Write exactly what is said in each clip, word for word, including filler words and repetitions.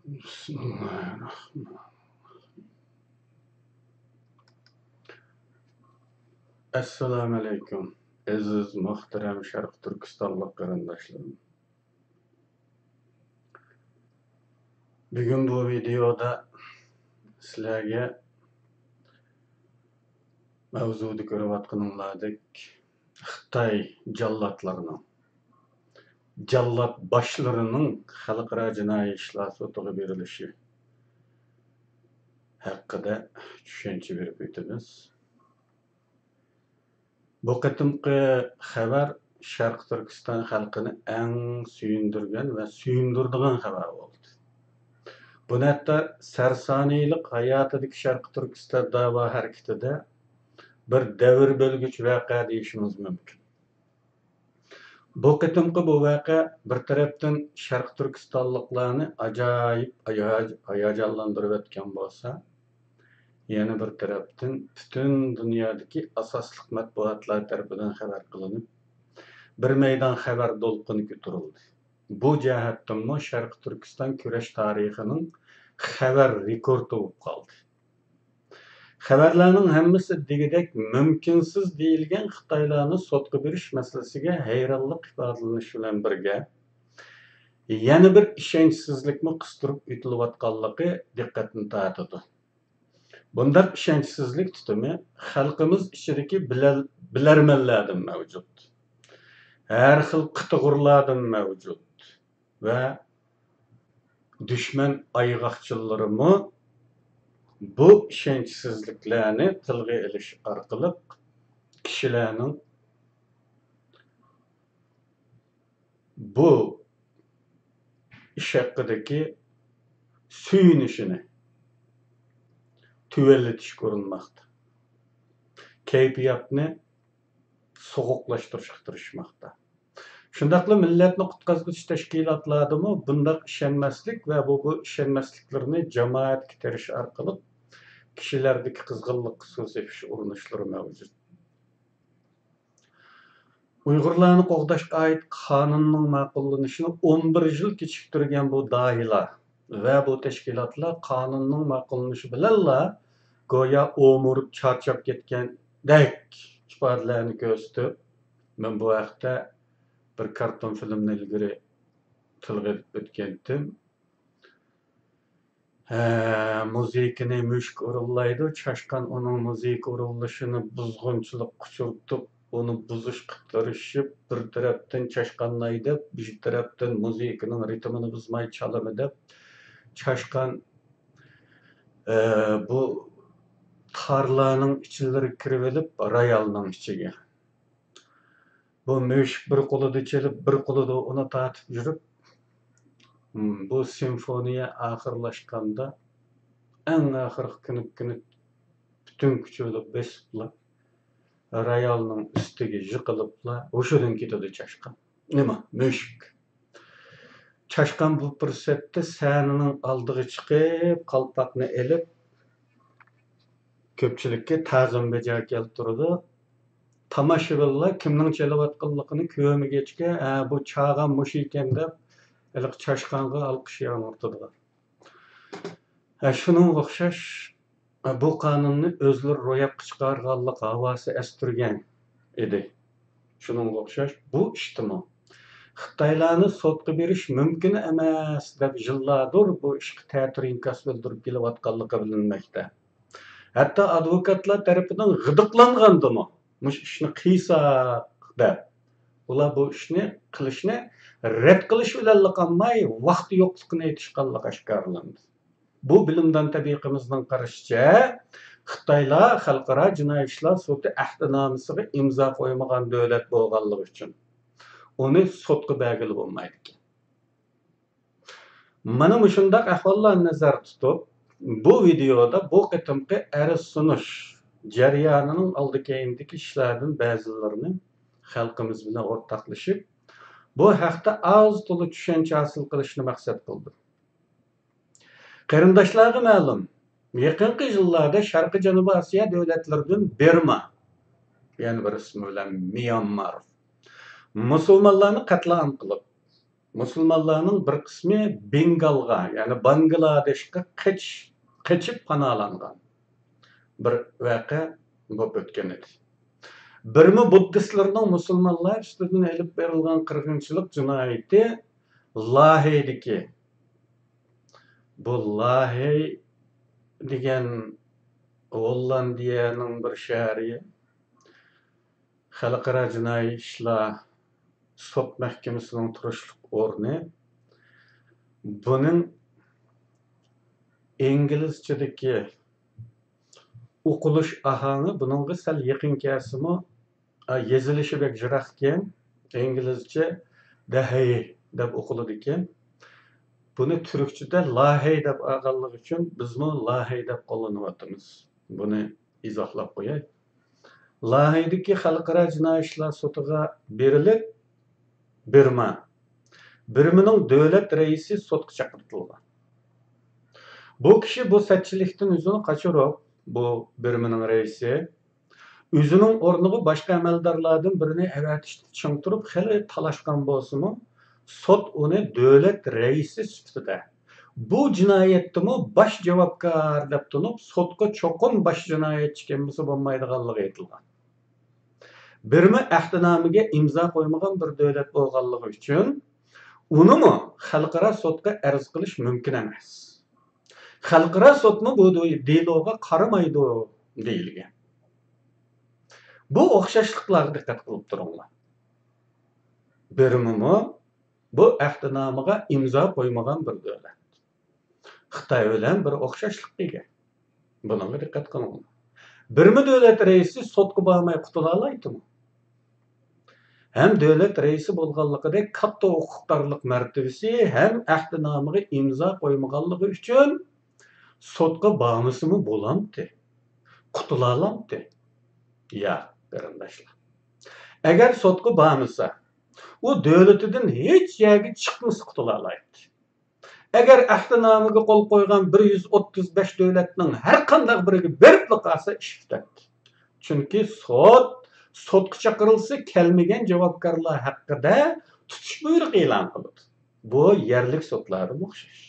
بىسمىللاھىررەھمانىررەھىم. ئەسسالامۇئەلەيكۇم، ئەزىز، مۇھتەرەم شەرقىي تۈركىستانلىق قېرىنداشلىرىم. بۈگۈن بۇ ۋىدېئودا سىلەرگە مەۋزۇدا كۆرۈۋاتقىنىڭلاردەك خىتاي جاللاتلىرىنىڭ، جاللات باشلىرىنىڭ خەلقئارا جىنايى ئىشلار سوتىغا بېرىلىشى ھەققىدە چۈشەنچە بېرىپ ئۆتىمىز. بۇ قېتىمقى خەۋەر شەرقىي تۈركىستان خەلقىنى ئەڭ سۆيۈندۈرگەن ۋە سۆيۈندۈرىدىغان خەۋەر بولدى. بۇنى ھەتتا سەرسانىيلىق ھاياتىدىكى شەرقىي تۈركىستان دەۋا ھەرىكىتىدە بىر دەۋر بۆلگۈچ ۋەقە دېيىشىمىز مۇمكىن. بۇ قېتىمقى بۇ ۋەقە بىر تەرەپتىن شەرقىي تۈركىستانلىقلارنى ئاجايىپ ھاياجانلاندۇرۇۋەتكەن بولسا، يەنە بىر تەرەپتىن پۈتۈن دۇنيادىكى ئاساسلىق مەتبۇئاتلار تەرىپىدىن خەۋەر قىلىنىپ، بىر مەيدان خەۋەر دولقۇنى كۆتۈرۈلدى. بۇ جەھەتتىنمۇ شەرقىي تۈركىستان كۈرەش تارىخىنىڭ خەۋەر رېكورتى بولۇپ قالدى. خەۋەرلەرنىڭ ھەممىسى دېگۈدەك مۇمكىنسىز دېيىلگەن خىتايلارنى سوتقا بېرىش مەسىلىسىگە ھەيرانلىق ئىپادىلىنىش بىلەن بىرگە، يەنە بىر ئىشەنچسىزلىكمۇ قىستۇرۇپ ئېيتىلىۋاتقانلىقى دىققەتنى تارتىدۇ. بۇنداق ئىشەنچسىزلىك تۇتۇمى خەلقىمىز ئىچىدىكى بىلەر-، بىلەرمەنلەردىن مەۋجۇت. ھەر خىل قىتىغۇرلاردىن مەۋجۇت ۋە دۈشمەن ئايغاقچىلىرىمۇ بۇ ئىشەنچسىزلىكلەرنى تىلغا ئېلىش ئارقىلىق كىشىلەرنىڭ بۇ ئىش ھەققىدىكى سۆيۈنۈشىنى تۆۋەنلىتىشكە ئۇرۇنماقتا. كەيپىياتنى سوغۇقلاشتۇرۇشقا تىرىشماقتا. شۇنداقلا مىللەتنى قۇتقۇزغۇچى تەشكىلاتلاردىمۇ بۇنداق ئىشەنمەسلىك ۋە بۇ، بۇ ئىشەنمەسلىكلىرىنى جامائەتكە تېرىش ئارقىلىق كىشىلەردىكى قىزغىنلىققا سۇ سېپىش ئۇرۇنۇشلىرى مەۋجۇت. ئۇيغۇرلارنى قوغداشقا ئائىت قانۇننىڭ ماقۇللىنىشىنى ئون بىر يىل كېچىكتۈرگەن بۇ داھىيلار ۋە بۇ تەشكىلاتلار قانۇننىڭ ماقۇللىنىشى بىلەنلا گويا ئومۇرۇپ چارچاپ كەتكەندەك ئىپادىلەرنى كۆرسىتىپ، مەن بۇ ھەقتە بىر كارتون فىلىمنى ئىلگىرى تىلغا ئېلىپ ئۆتكەنتىم. ھە، مۇزىكىنى مۈشۈك ئورۇنلايدۇ. چاشقان ئۇنىڭ مۇزىكا ئورۇنلىشىنى بۇزغۇنچىلىققا ئۇچرىتىپ، ئۇنى بۇزۇشقا تىرىشىپ، بىر تەرەپتىن چاشقاننى ھەيدەپ، بىر تەرەپتىن مۇزىكىنىڭ رىتىمىنى بۇزماي چالىمەن دەپ، چاشقان، ئە، بۇ تارلارنىڭ ئىچىلىرىگە كىرىۋېلىپ، رايالنىڭ ئىچىگە. بۇ مۈشۈك بىر قولىدا چېلىپ، بىر قولىدا ئۇنى تارتىپ يۈرۈپ، بۇ سىمفونىيە ئاخىرلاشقاندا، ئەڭ ئاخىرقى كۈنى، كۈنى پۈتۈن كۈچى بىلەن بېسىپلا، رايالنىڭ ئۈستىگە يىقىلىپلا، ھوشىدىن كېتىدۇ چاشقان. نېمە؟ مۈشۈك. چاشقان بۇ پۇرسەتتە سەھنىنىڭ ئالدىغا چىقىپ، قالپاقنى ئېلىپ، كۆپچىلىككە تازىم بېجا كەلتۈرىدۇ. تاماشىبىنلار كىمنىڭ چېلىۋاتقانلىقىنى كۆرمىگەچكە، ھە، بۇ چاغان مۇشۇ ئىكەن دەپ، ھېلىقى چاشقانغا ئالقىش ياڭرىتىدۇ. ھە، شۇنىڭغا ئوخشاش، ھە، بۇ قانۇننى ئۆزلىرى روياپقا چىقارغانلىق ھاۋاسى ئەستۈرگەن ئىدى. شۇنىڭغا ئوخشاش بۇ ئىشتىمۇ خىتايلارنى سوتقا بېرىش مۇمكىن ئەمەس دەپ يىللاردۇر بۇ ئىشقا تەتۈر ئىنكاس بىلدۈرۈپ كېلىۋاتقانلىقى بىلىنمەكتە. ھەتتا ئادۋوكاتلار تەرىپىدىن غىدىقلانغاندىمۇ، مۇشۇ ئىشنى قىيساق دەپ، ئۇلار بۇ ئىشنى قىلىشنى رەت قىلىش بىلەنلا قالماي، ۋاقتى يوقلۇقىنى ئېيتىشقانلىقى ئاشكارىلاندى. بۇ بىلىمدان تەبىقىمىزنىڭ قارىشىچە، خىتايلار خەلقئارا جىنايى ئىشلار سوتى ئەھدىنامىسىغا ئىمزا قويمىغان دۆلەت بولغانلىقى ئۈچۈن، ئۇنى سوتقا بەرگىلى بولمايدىكەن. مانا مۇشۇنداق ئەھۋاللارنى نەزەردە تۇتۇپ، بۇ ۋىدېئودا بۇ قېتىمقى ئەرز سۇنۇش جەريانىنىڭ ئالدى كەينىدىكى ئىشلاردىن بەزىلىرىنى خەلقىمىز بىلەن ئورتاقلىشىپ، بۇ ھەقتە ئاز تولا چۈشەنچە ھاسىل قىلىشنى مەقسەت قىلدىم. قېرىنداشلارغا مەلۇم، يېقىنقى يىللاردا شەرقىي جەنۇبىي ئاسىيا دۆلەتلىرىدىن بىرما، يەنە بىر ئىسمى بىلەن ميانمار، مۇسۇلمانلارنى قەتلىئام قىلىپ، مۇسۇلمانلارنىڭ بىر قىسمى بېنگالغا، يەنى بانگلادېشقا قېچىش، قېچىپ پاناھلانغان بىر ۋەقە بولۇپ ئۆتكەن ئىدى. بىرما بۇددىستلىرىنىڭ مۇسۇلمانلار ئۈستىدىن ئېلىپ بېرىلغان قىرغىنچىلىق جىنايىتى لاھەيدىكى، بۇ لاھەي دېگەن ھوللاندىيەنىڭ بىر شەھىرى، خەلقئارا جىنايى ئىشلار سوت مەھكىمىسىنىڭ تۇرۇشلۇق ئورنى. بۇنىڭ ئىنگلىزچىدىكى ئوقۇلۇش ئاھاڭى بۇنىڭغا سەل يېقىن كەلسىمۇ، ئا، يېزىلىشى بەك يىراقكەن. ئىنگلىزچە دەھەي دەپ ئوقۇلىدىكەن. بۇنى تۈركچىدە لاھەي دەپ ئالغانلىقى ئۈچۈن بىزمۇ لاھەي دەپ قوللىنىۋاتىمىز. بۇنى ئىزاھلاپ قوياي. لاھەيدىكى خەلقئارا جىنايى ئىشلار سوتىغا بېرىلىپ، بىرما، بىرمىنىڭ دۆلەت رەئىسى سوتقا چاقىرتىلغان. بۇ كىشى بۇ سەتچىلىكتىن يۈزىنى قاچۇرۇپ، بۇ بىرمىنىڭ رەئىسى ئۆزىنىڭ ئورنىغا باشقا ئەمەلدارلاردىن بىرىنى ئەۋەتىشتە چىڭ تۇرۇپ خېلى تالاشقان بولسىمۇ، سوت ئۇنى دۆلەت رەئىسى سۈپىتىدە، بۇ جىنايەتتىمۇ باش جاۋابكار دەپ تونۇپ، سوتقا چوقۇم باش جىنايەتچى كەلمىسە بولمايدىغانلىقى ئېيتىلغان. بىرما ئەھدىنامىگە ئىمزا قويمىغان بىر دۆلەت بولغانلىقى ئۈچۈن، ئۇنىمۇ خەلقئارا سوتقا ئەرز قىلىش مۇمكىن ئەمەس. خەلقئارا سوتمۇ بۇ دېلوغا قارىمايدۇ دېيىلگەن. بۇ ئوخشاشلىقلارغا دىققەت قىلىپ تۇرۇڭلار. بىرمىمۇ بۇ ئەھدىنامىغا ئىمزا قويمىغان بىر دۆلەت. خىتاي بىلەن بىر ئوخشاشلىققا ئىگە. بۇنىڭغا دىققەت قىلىڭلار. بىرمە دۆلەت رەئىسى سوتقا بارماي قۇتۇلالايتىمۇ؟ ھەم دۆلەت رەئىسى بولغانلىقىدەك كاتتا ھوقۇقدارلىق مەرتىۋىسى ھەم ئەھدىنامىغا ئىمزا قويمىغانلىقى ئۈچۈن سوتقا بارمىسىمۇ بولامتى؟ قۇتۇلالامتى؟ ياق، قېرىنداشلار. ئەگەر سوتقا بارمىسا، ئۇ دۆلىتىدىن ھېچ يەرگە چىقمىسا قۇتۇلالايتتى. ئەگەر ئەھدىنامىگە قول قويغان بىر يۈز ئوتتۇز بەش دۆلەتنىڭ ھەر قانداق بىرىگە بېرىپلا قالسا ئىش پۈتەتتى. چۈنكى سوت، سوتقا چاقىرىلسا كەلمىگەن جاۋابكارلار ھەققىدە تۇتۇش بۇيرۇقى ئېلان قىلىدۇ. بۇ يەرلىك سوتلاردىمۇ ئوخشاش.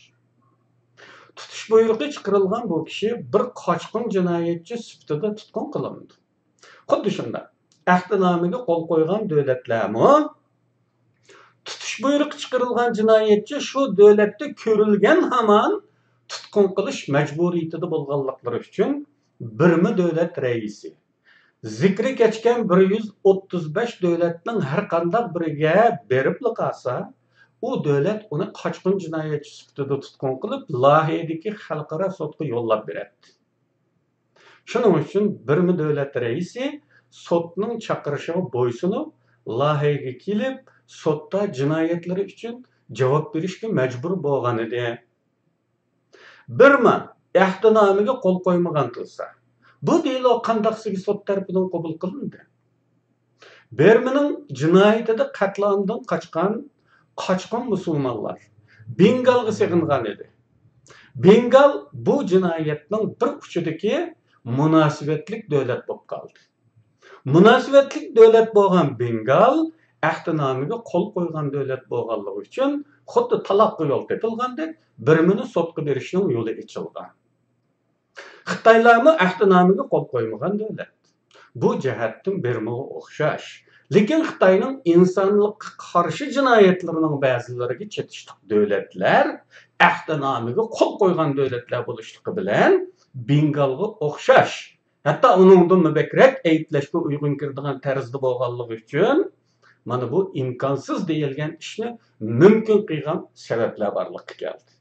تۇتۇش بۇيرۇقى چىقىرىلغان بۇ كىشى بىر قاچقۇن جىنايەتچى سۈپىتىدە تۇتقۇن قىلىنىدۇ. خۇددى شۇنداق، ئەھدىنامىگە قول قويغان دۆلەتلەرمۇ تۇتۇش بۇيرۇقى چىقىرىلغان جىنايەتچى شۇ دۆلەتتە كۆرۈلگەن ھامان تۇتقۇن قىلىش مەجبۇرىيىتىدە بولغانلىقلىرى ئۈچۈن، بىرمە دۆلەت رەئىسى زىكرى كەچكەن بىر يۈز ئوتتۇز بەش دۆلەتنىڭ ھەر قانداق بىرىگە بېرىپلا قالسا، ئۇ دۆلەت ئۇنى قاچقۇن جىنايەتچى سۈپىتىدە تۇتقۇن قىلىپ، لاھەيدىكى خەلقئارا سوتقا يوللاپ بېرەتتى. شۇنىڭ ئۈچۈن بىرمە دۆلەت رەئىسى سوتنىڭ چاقىرىشىغا بويسۇنۇپ، لاھەيگە كېلىپ، سوتتا جىنايەتلىرى ئۈچۈن جاۋاب بېرىشكە مەجبۇر بولغانىدى. بىرما ئەھدىنامىگە قول قويمىغان تۇرسا، بۇ دېلو قانداقسىگە سوت تەرىپىدىن قوبۇل قىلىندى؟ بىرمىنىڭ جىنايىتىدە قەتلىئامدىن قاچقان قاچقۇن مۇسۇلمانلار بېنگالغا سېغىنغان ئىدى. بېنگال بۇ جىنايەتنىڭ بىر ئۇچىدىكى مۇناسىۋەتلىك دۆلەت بولۇپ قالدى. مۇناسىۋەتلىك دۆلەت بولغان بېنگال ئەھدىنامىگە قول قويغان دۆلەت بولغانلىقى ئۈچۈن، خۇددى تالاققا يول تېپىلغاندەك، بىرمىنى سوتقا بېرىشنىڭ يولى ئېچىلغان. خىتايلارمۇ ئەھدىنامىگە قول قويمىغان دۆلەت. بۇ جەھەتتىن بىرمىغا ئوخشاش. لېكىن خىتاينىڭ ئىنسانلىققا قارشى جىنايەتلىرىنىڭ بەزىلىرىگە چېتىشلىق دۆلەتلەر ئەھدىنامىگە قول قويغان دۆلەتلەر بولۇشلۇقى بىلەن بېنگالغا ئوخشاش، ھەتتا ئۇنىڭدىنمۇ بەكرەك ئەيىبلەشكە ئۇيغۇن كىرىدىغان تەرزدە بولغانلىقى ئۈچۈن، مانا بۇ ئىمكانسىز دېيىلگەن ئىشنى مۇمكىن قىلغان سەۋەبلەر بارلىققا كەلدى.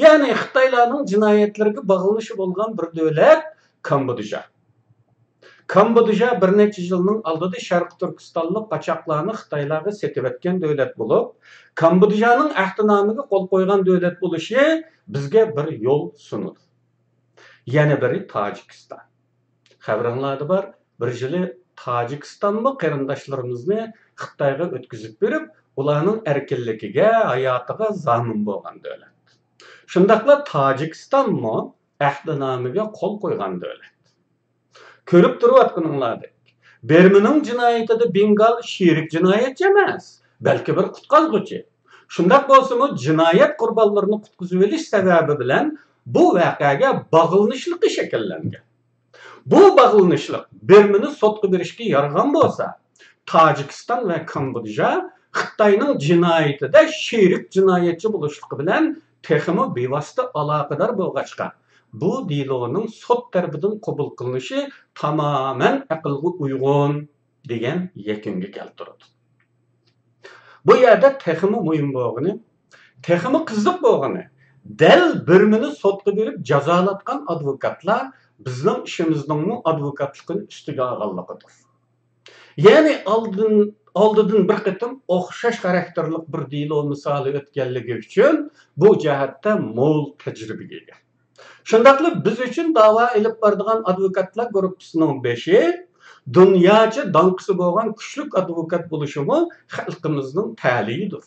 يەنى خىتايلارنىڭ جىنايەتلىرىگە باغلىنىشى بولغان بىر دۆلەت كامبودژا. كامبودژا بىر نەچچە يىلنىڭ ئالدىدا شەرقىي تۈركىستانلىق قاچاقلارنى خىتايلارغا سېتىۋەتكەن دۆلەت بولۇپ، كامبودژانىڭ ئەھدىنامىگە قول قويغان دۆلەت بولۇشى بىزگە بىر يول سۇنىدۇ. يەنە بىرى تاجىكىستان. خەۋىرىڭلاردا بار، بىر يىلى تاجىكىستانمۇ قېرىنداشلىرىمىزنى خىتايغا ئۆتكۈزۈپ بېرىپ، ئۇلارنىڭ ئەركىنلىكىگە، ھاياتىغا زامىن بولغان دۆلەت. شۇنداقلا تاجىكىستانمۇ ئەھدىنامىگە قول قويغان دۆلەت. كۆرۈپ تۇرۇۋاتقىنىڭلاردەك، بىرمىنىڭ جىنايىتىدە بېنگال شېرىك جىنايەتچى ئەمەس، بەلكى بىر قۇتقازغۇچى. شۇنداق بولسىمۇ، جىنايەت قۇربانلىرىنى قۇتقۇزۇۋېلىش سەۋەبى بىلەن بۇ ۋەقەگە باغلىنىشلىقى شەكىللەنگەن. بۇ باغلىنىشلىق بىرمىنى سوتقا بېرىشكە يارىغان بولسا، تاجىكىستان ۋە كامبودژا خىتاينىڭ جىنايىتىدە شېرىك جىنايەتچى بولۇشلۇقى بىلەن تېخىمۇ بىۋاسىتە ئالاقىدار بولغاچقا، بۇ دېلونىڭ سوت تەرىپىدىن قوبۇل قىلىنىشى تامامەن ئەقىلگە ئۇيغۇن، دېگەن يەكۈنگە كەلتۈرىدۇ. بۇ يەردە تېخىمۇ مۇھىم بولغىنى، تېخىمۇ قىزىق بولغىنى، دەل بىرمىنى سوتقا بېرىپ جازالاتقان ئادۋوكاتلار بىزنىڭ ئىشىمىزنىڭمۇ ئادۋوكاتلىقىنى ئۈستىگە ئالغانلىقىدۇر. يەنى ئالدىن، ئالدىدىن بىر قېتىم ئوخشاش خاراكتېرلىك بىر دېلو مىسالى ئۆتكەنلىكى ئۈچۈن بۇ جەھەتتە مول تەجرىبىگە ئىگە. شۇنداقلا بىز ئۈچۈن داۋا ئېلىپ بارىدىغان ئادۋوكاتلار گۇرۇپپىسىنىڭ بېشى، دۇنياچە داڭقىسى بولغان كۈچلۈك ئادۋوكات بولۇشىمۇ خەلقىمىزنىڭ تەلىيىدۇر.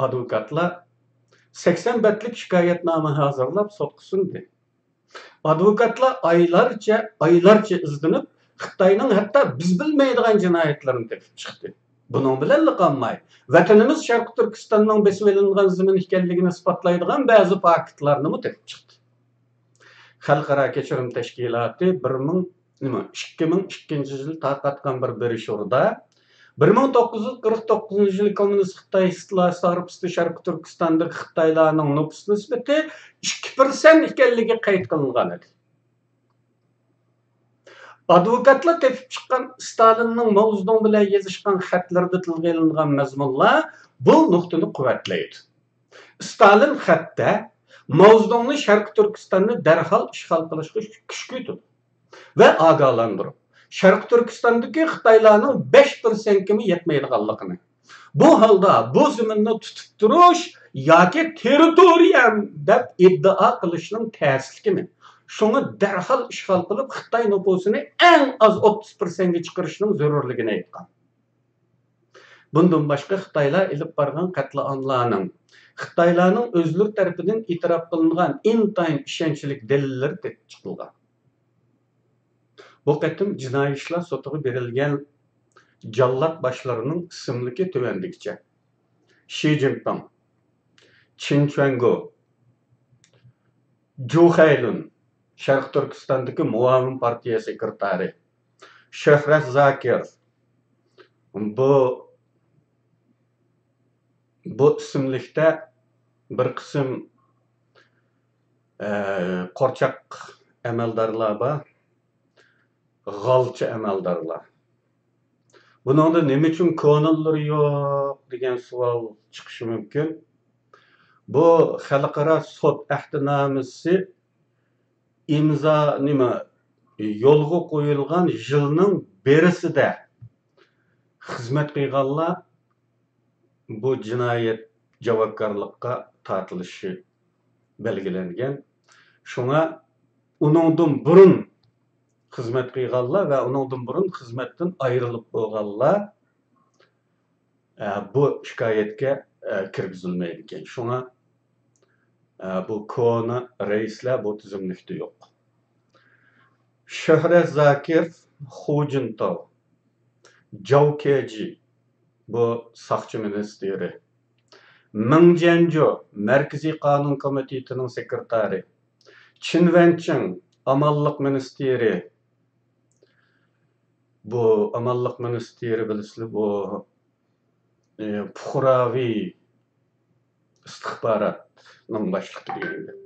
ئادۋوكاتلار سەكسەن بەتلىك شىكايەتنامە ھازىرلاپ سوتقا سۇندى. ئادۋوكاتلار ئايلارچە، ئايلارچە ئىزدىنىپ، خىتاينىڭ ھەتتا بىز بىلمەيدىغان جىنايەتلىرىنى تېپىپ چىقتى. بۇنىڭ بىلەنلا قالماي، ۋەتىنىمىز شەرقىي تۈركىستاننىڭ بېسىۋېلىنغان زېمىن ئىكەنلىكىنى ئىسپاتلايدىغان بەزى فاكىتلارنىمۇ تېپىپ چىقتى. خەلقئارا كەچۈرۈم تەشكىلاتى بىر مىڭ، نېمە، ئىككى مىڭ ئىككىنچى يىلى تارقاتقان بىر بروشيۇرىدا، بىر مىڭ توققۇز يۈز قىرىق توققۇزىنچى يىلى كوممۇنىست خىتاي ئىستىلاسى ھارپىسىدا شەرقىي تۈركىستاندىكى خىتايلارنىڭ نوپۇس نىسبىتى ئىككى پىرسەنت ئىكەنلىكى قەيت قىلىنغان ئىدى. ئادۋوكاتلار تېپىپ چىققان ستالىننىڭ ماۋزېدۇڭ بىلەن يېزىشقان خەتلىرىدە تىلغا ئېلىنغان مەزمۇنلار بۇ نۇقتىنى قۇۋۋەتلەيدۇ. ستالىن خەتتە ماۋزېدۇڭنى شەرقىي تۈركىستاننى دەرھال ئىشغال قىلىشقا كۈشكۈرتىدۇ ۋە ئاگاھلاندۇرۇپ، شەرقىي تۈركىستاندىكى خىتايلارنىڭ بەش پىرسەنتكىمۇ يەتمەيدىغانلىقىنى، بۇ ھالدا بۇ زېمىننى تۇتۇپ تۇرۇش ياكى تېررىتورىيەم دەپ ئىددىئا قىلىشنىڭ تەسلىكىنى، شۇڭا دەرھال ئىشغال قىلىپ، خىتاي نوپۇسىنى ئەڭ ئاز ئوتتۇز پىرسەنتكە چىقىرىشنىڭ زۆرۈرلۈكىنى ئېيتقان. بۇندىن باشقا، خىتايلار ئېلىپ بارغان قەتلىئاملارنىڭ، خىتايلارنىڭ ئۆزلىرى تەرىپىدىن ئېتىراپ قىلىنغان ئىنتايىن ئىشەنچلىك دەلىللىرى تېپىپ چىقىلغان. بۇ قېتىم جىنايى ئىشلار سوتىغا بېرىلگەن جاللات باشلىرىنىڭ ئىسىملىكى تۆۋەندىكىچە: شى جىنپىڭ، چېن چۈەنگو، جۇ خەيلۈن، شەرقىي تۈركىستاندىكى مۇئاۋىن پارتىيە سېكرېتارى، شۆھرەت زاكىر، بۇ، بۇ ئىسىملىكتە بىر قىسىم، ئە، قورچاق ئەمەلدارلار بار، غالچە ئەمەلدارلار. بۇنىڭدا نېمە ئۈچۈن كونىلىرى يوق دېگەن سوئال چىقىشى مۇمكىن. بۇ خەلقئارا سوت ئەھدىنامىسى ئىمزا، نېمە، يولغا قويۇلغان يىلنىڭ بىرسىدە خىزمەت قىلغانلار بۇ جىنايەت جاۋابكارلىققا تارتىلىشى بەلگىلەنگەن. شۇڭا ئۇنىڭدىن بۇرۇن خىزمەت قىلغانلار ۋە ئۇنىڭدىن بۇرۇن خىزمەتتىن ئايرىلىپ بولغانلار، ئە، بۇ شىكايەتكە، ئە، كىرگۈزۈلمەيدىكەن. شۇڭا، ئە، بۇ كونا رەئىسلەر بۇ تىزىملىكتە يوق. شۆھرەت زاكىر، خۇ جىنتاۋ، جاۋ كېجى، بۇ ساقچى مىنىستىرى، مېڭ جيەنجۇ، مەركىزىي قانۇن كومىتېتىنىڭ سېكرېتارى، چېن ۋەنچىڭ، ئامانلىق مىنىستىرى، بۇ ئامانلىق مىنىستىرى بىلىسىلەر، بۇ، ئى، پۇقراۋى ئىستىخباراتنىڭ باشلىقى دېگەن گەپ.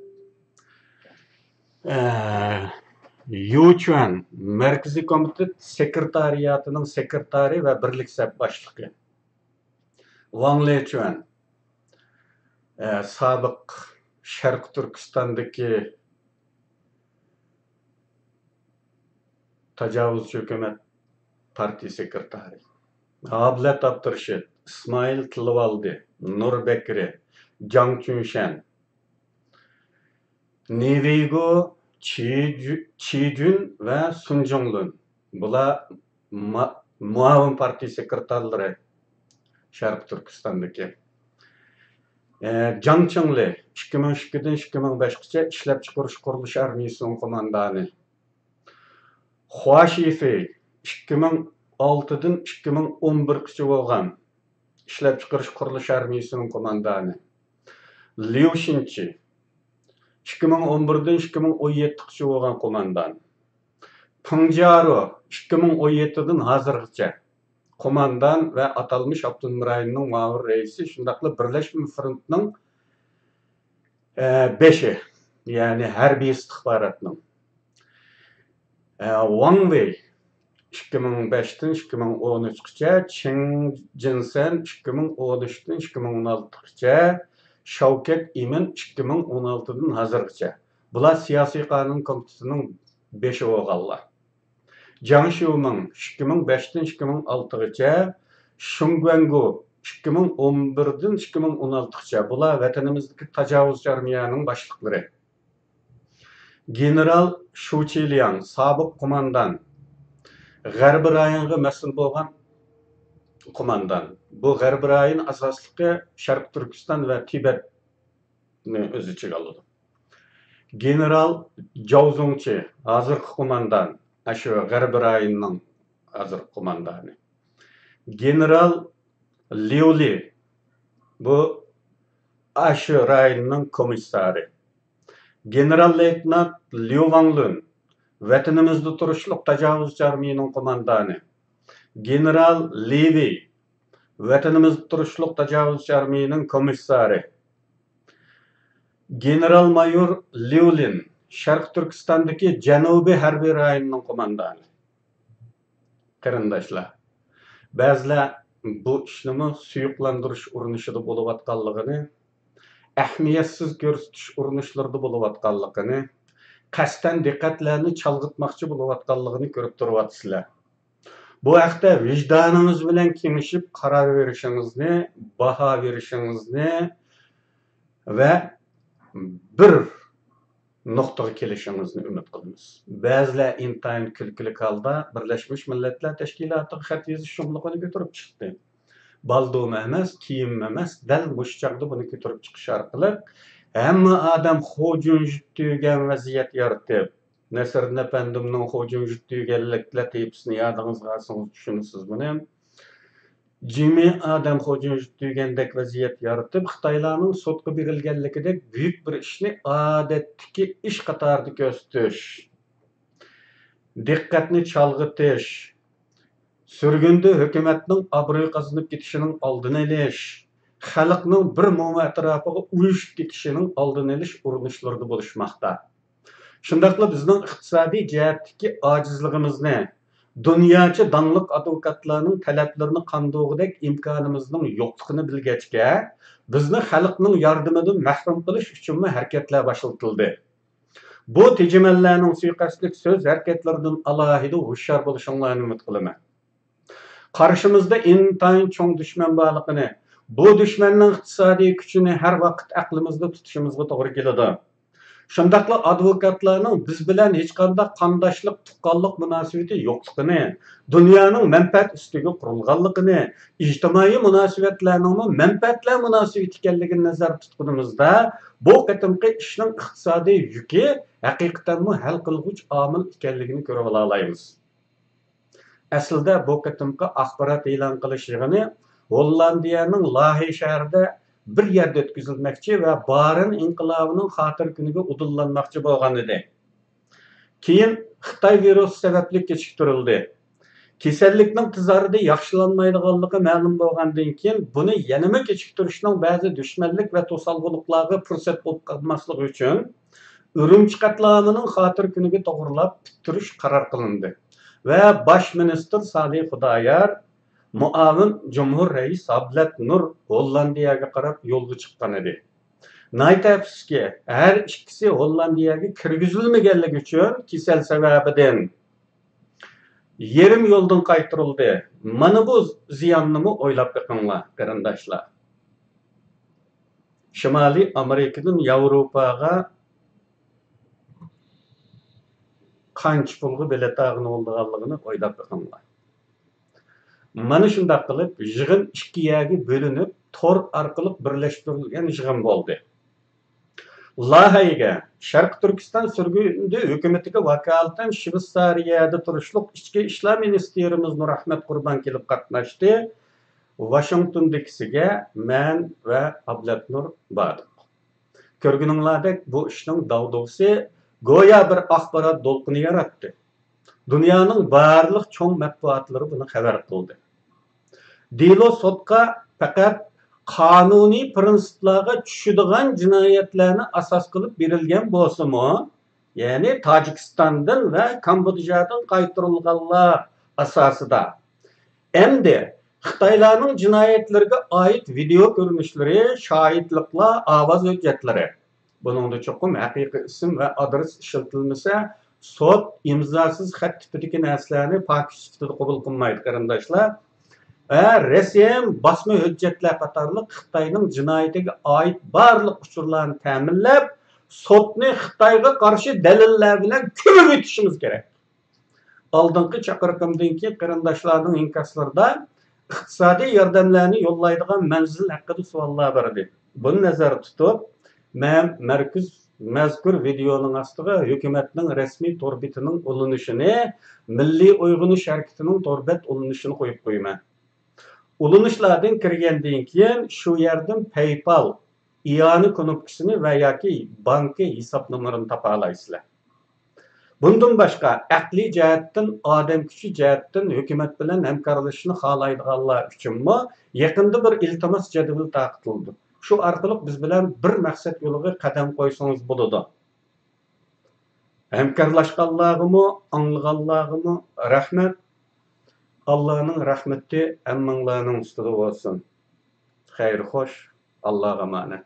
ئە، يۇ چۈەن، مەركىزىي كومىتېت سېكرېتارىياتىنىڭ سېكرېتارى ۋە بىرلىك سەپ باشلىقى. ۋاڭ لېچۈەن، ئە، سابىق شەرقىي تۈركىستاندىكى تاجاۋۇزچى ھۆكۈمەت پارتىيە سېكرېتارى، ئابلەت ئابدۇرېشىت، ئىسمائىل تىلىۋالدى، نۇر بەكرى، جاڭ چۈنشەن، نى ۋېيگو، چى جۈ-، چى جۈن ۋە سۇن جۇڭلۈن. بۇلار ما-، مۇئاۋىن پارتىيە سېكرېتارلىرى شەرقىي تۈركىستاندىكى. ئە، جاڭ چىڭلى ئىككى مىڭ ئىككىدىن ئىككى مىڭ بەشكىچە ئىشلەپچىقىرىش قۇرۇلۇش ئارمىيەسىنىڭ قوماندانى. خۇا شىفېي ئىككى مىڭ ئالتىدىن ئىككى مىڭ ئون بىرگىچە بولغان ئىشلەپچىقىرىش قۇرۇلۇش ئارمىيىسىنىڭ قوماندانى. ليۇ شىنچى، ئىككى مىڭ ئون بىردىن ئىككى مىڭ ئون يەتتىگىچە بولغان قوماندان. پېڭ جيارو، ئىككى مىڭ ئون يەتتىدىن ھازىرغىچە قوماندان ۋە ئاتالمىش ئاپتونوم رايوننىڭ مۇئاۋىن رەئىسى، شۇنداقلا بىرلەشمە فرونتنىڭ، ئە، بېشى، يەنى ھەربىي ئىستىخباراتنىڭ. ئە، ۋاڭ ۋېي، ئىككى مىڭ بەشتىن ئىككى مىڭ ئون ئۈچكىچە، چېڭ جىنسەن، ئىككى مىڭ ئون ئۈچتىن ئىككى مىڭ ئون ئالتىغىچە، شاۋكەت ئىمىن، ئىككى مىڭ ئون ئالتىدىن ھازىرغىچە. بۇلار سىياسىي قانۇن كومىتېتىنىڭ بېشى بولغانلار. جاڭ شيۇمىڭ، ئىككى مىڭ بەشتىن ئىككى مىڭ ئالتىغىچە، شۇڭ گۇەنگۇ، ئىككى مىڭ ئون بىردىن ئىككى مىڭ ئون ئالتىغىچە، بۇلار ۋەتىنىمىزدىكى تاجاۋۇزچى ئارمىيەنىڭ باشلىقلىرى. گېنېرال شۇ چىلياڭ، سابىق قوماندان، غەربىي رايونغا مەسئۇل بولغان قوماندان. بۇ غەربىي رايون ئاساسلىقى شەرقىي تۈركىستان ۋە تىبەتنى ئۆز ئىچىگە ئالىدۇ. گېنېرال جاۋ زۇڭچى، ھازىرقى قوماندان، ئاشۇ غەربىي رايوننىڭ ھازىرقى قوماندانى. گېنېرال ليۇ لى، بۇ ئاشۇ رايوننىڭ كومىسسارى. گېنېرال لېيتېنانت ليۇ ۋاڭلۈن، ۋەتىنىمىزدە تۇرۇشلۇق تاجاۋۇزچى ئارمىيىنىڭ قوماندانى. گېنېرال لى ۋېي، ۋەتىنىمىزدە تۇرۇشلۇق تاجاۋۇزچى ئارمىيىنىڭ كومىسسارى. گېنېرال مايور ليۇ لىن، شەرقىي تۈركىستاندىكى جەنۇبىي ھەربىي رايوننىڭ قوماندانى. قېرىنداشلار، بەزىلەر بۇ ئىشنىمۇ سۇيۇقلاندۇرۇش ئۇرۇنۇشىدا بولۇۋاتقانلىقىنى، ئەھمىيەتسىز كۆرسىتىش ئۇرۇنۇشلىرىدا بولۇۋاتقانلىقىنى، قەستەن دىققەتلەرنى چالغىتماقچى بولۇۋاتقانلىقىنى كۆرۈپ تۇرۇۋاتىسىلەر. بۇ ھەقتە ۋىجدانىڭىز بىلەن كېڭىشىپ قارار بېرىشىڭىزنى، باھا بېرىشىڭىزنى ۋە بىر نۇقتىغا كېلىشىڭىزنى ئۈمىد قىلىمىز. بەزىلەر ئىنتايىن كۈلكىلىك ھالدا بىرلەشمىش مىللەتلەر تەشكىلاتىغا خەت يېزىش شۇملۇقىنى كۆتۈرۈپ چىقتى. بالدۇرمۇ ئەمەس، كېيىنمۇ ئەمەس، دەل مۇشۇ چاغدا بۇنى كۆتۈرۈپ چىقىش ئارقىلىق ھەممە ئادەم خۇجۇنجۇت تۈگەن ۋەزىيەت يارىتىپ، نەسىردىن ئەپەندىمنىڭ خۇجۇنجۇت تۈگەنلىك لەتىپىسىنى يادىڭىزغا ئالسىڭىز چۈشىنىسىز بۇنى. جىمى ئادەم خۇجۇنجۇت دېگەندەك ۋەزىيەت يارىتىپ، خىتايلارنىڭ سوتقا بېرىلگەنلىكىدەك بۈيۈك بىر ئىشنى ئادەتتىكى ئىش قاتارىدا كۆرسىتىش، دىققەتنى چالغىتىش، سۈرگۈندە ھۆكۈمەتنىڭ ئابرۇي قازىنىپ كېتىشىنىڭ ئالدىنى ئېلىش، خەلقنىڭ بىر موما ئەتراپىغا ئۇيۇشۇپ كېتىشىنىڭ ئالدىنى ئېلىش ئۇرۇنۇشلىرىدا بولۇشماقتا. شۇنداقلا بىزنىڭ ئىقتىسادىي جەھەتتىكى ئاجىزلىقىمىزنى، دۇنياچە داڭلىق ئادۋوكاتلارنىڭ تەلەپلىرىنى قاندۇرغۇدەك ئىمكانىمىزنىڭ يوقلۇقىنى بىلگەچكە، بىزنى خەلقنىڭ ياردىمىدىن مەھرۇم قىلىش ئۈچۈنمۇ ھەرىكەتلەر باشلىتىلدى. بۇ تېجىمەللەرنىڭ سۇيىقەستلىك سۆز ھەرىكەتلىرىدىن ئالاھىدە ھوشيار بولۇشۇڭلارنى ئۈمىد قىلىمەن. قارشىمىزدا ئىنتايىن چوڭ دۈشمەن بارلىقىنى، بۇ دۈشمەننىڭ ئىقتىسادىي كۈچىنى ھەر ۋاقىت ئەقلىمىزدە تۇتۇشىمىزغا توغرا كېلىدۇ. شۇنداقلا ئادۋوكاتلارنىڭ بىز بىلەن ھېچقانداق قانداشلىق، تۇغقانلىق مۇناسىۋىتى يوقلۇقىنى، دۇنيانىڭ مەنپەئەت ئۈستىگە قۇرۇلغانلىقىنى، ئىجتىمائىي مۇناسىۋەتلەرنىڭمۇ مەنپەئەتلەر مۇناسىۋىتى ئىكەنلىكىنى نەزەردە تۇتقىنىمىزدا، بۇ قېتىمقى ئىشنىڭ ئىقتىسادىي يۈكى ھەقىقەتەنمۇ ھەل قىلغۇچ ئامىل ئىكەنلىكىنى كۆرۈۋالالايمىز. ئەسلىدە بۇ قېتىمقى ئاخبارات ئېلان قىلىش يىغىنى ھوللاندىيەنىڭ لاھەي شەھىرىدە بىر يەردە ئۆتكۈزۈلمەكچى ۋە بارىن ئىنقىلابىنىڭ خاتىرە كۈنىگە ئۇدۇللانماقچى بولغان ئىدى. كېيىن خىتاي ۋىرۇسى سەۋەبلىك كېچىكتۈرۈلدى. كېسەللىكنىڭ تېز ئارىدا ياخشىلانمايدىغانلىقى مەلۇم بولغاندىن كېيىن، بۇنى يەنىمۇ كېچىكتۈرۈشنىڭ بەزى دۈشمەنلىك ۋە توسالغۇلۇقلارغا پۇرسەت بولۇپ قالماسلىقى ئۈچۈن، ئۈرۈمچى قەتلىئامىنىڭ خاتىرە كۈنىگە توغرىلاپ پۈتتۈرۈش قارار قىلىندى ۋە باش مىنىستىر سالىھ خۇدايار، مۇئاۋىن جۇمھۇر رەئىس ئابلەت نۇر ھوللاندىيەگە قاراپ يولغا چىققان ئىدى. ناھايىتى ئەپسۇسكى، ھەر ئىككىسى ھوللاندىيەگە كىرگۈزۈلمىگەنلىكى ئۈچۈن كېسەل سەۋەبىدىن يېرىم يولدىن قايتۇرۇلدى. مانا بۇ زىياننىمۇ ئويلاپ بېقىڭلار، قېرىنداشلار. شىمالىي ئامېرىكىدىن ياۋروپاغا قانچە پۇلغا بېلەت ئالغىلى بولىدىغانلىقىنى ئويلاپ بېقىڭلار. مانا شۇنداق قىلىپ، يىغىن ئىككى يەرگە بۆلۈنۈپ، تور ئارقىلىق بىرلەشتۈرۈلگەن يىغىن بولدى. لايىھەگە شەرقىي تۈركىستان سۈرگۈندە ھۆكۈمىتىگە ۋاكالىتەن شۋېتسارىيەدە تۇرۇشلۇق ئىچكى ئىشلار مىنىستىرىمىز نۇرئەخمەت قۇربان كېلىپ قاتناشتى. ۋاشىنگتوندىكىسىگە مەن ۋە ئابلەتنۇر باردۇق. كۆرگىنىڭلاردەك، بۇ ئىشنىڭ داۋدۇغىسى گويا بىر ئاخبارات دولقۇنى ياراتتى. دۇنيانىڭ بارلىق چوڭ مەتبۇئاتلىرى بۇنى خەۋەر قىلدى. دېلو سوتقا پەقەت قانۇنىي پىرىنسىپلارغا چۈشىدىغان جىنايەتلەرنى ئاساس قىلىپ بېرىلگەن بولسىمۇ، يەنى تاجىكىستاندىن ۋە كامبودژادىن قايتۇرۇلغانلار ئاساسىدا، ئەمدى خىتايلارنىڭ جىنايەتلىرىگە ئائىت ۋىدېئو كۆرۈنۈشلىرى، شاھىتلىقلار، ئاۋاز ھۆججەتلىرى، بۇنىڭدا چوقۇم ھەقىقىي ئىسىم ۋە ئادرېس ئىشلىتىلمىسە، سوت ئىمزاسىز خەت تىپىدىكى نەرسىلەرنى پاكىت سۈپىتىدە قوبۇل قىلمايدۇ، قېرىنداشلار. ۋە رەسىم، باسما ھۆججەتلەر قاتارلىق خىتاينىڭ جىنايىتىگە ئائىت بارلىق ئۇچۇرلارنى تەمىنلەپ، سوتنى خىتايغا قارشى دەلىللەر بىلەن كۆمۈۋېتىشىمىز كېرەك. ئالدىنقى چاقىرىقىمدىن كېيىن قېرىنداشلارنىڭ ئىنكاسلىرىدا ئىقتىسادىي ياردەملەرنى يوللايدىغان مەنزىل ھەققىدە سوئاللار بار ئىدى. بۇنى نەزەردە تۇتۇپ، مەن مەركۈز مەزكۇر ۋىدېئونىڭ ئاستىغا ھۆكۈمەتنىڭ رەسمىي تور بېتىنىڭ ئۇلىنىشىنى، مىللىي ئويغىنىش ھەرىكىتىنىڭ تور بەت ئۇلىنىشىنى قويۇپ قويىمەن. ئۇلىنىشلاردىن كىرگەندىن كېيىن، شۇ يەردىن پەيپال، ئىئانە كۇنۇپكىسىنى ۋە ياكى بانكا ھېساب نومۇرىنى تاپالايسىلەر. بۇندىن باشقا، ئەقلىي جەھەتتىن، ئادەم كۈچى جەھەتتىن ھۆكۈمەت بىلەن ھەمكارلىشىشنى خالايدىغانلار ئۈچۈنمۇ يېقىندا بىر ئىلتىماس جەدۋىلى تارقىتىلىدۇ. شۇ ئارقىلىق بىز بىلەن بىر مەقسەت يولىغا قەدەم قويسىڭىز بولىدۇ. ھەمكارلاشقانلارغىمۇ، ئاڭلىغانلارغىمۇ رەھمەت. ئاللانىڭ رەھمىتى ھەممىڭلارنىڭ ئۈستىدە بولسۇن. خەير خوش، ئاللاغا ئامانەت.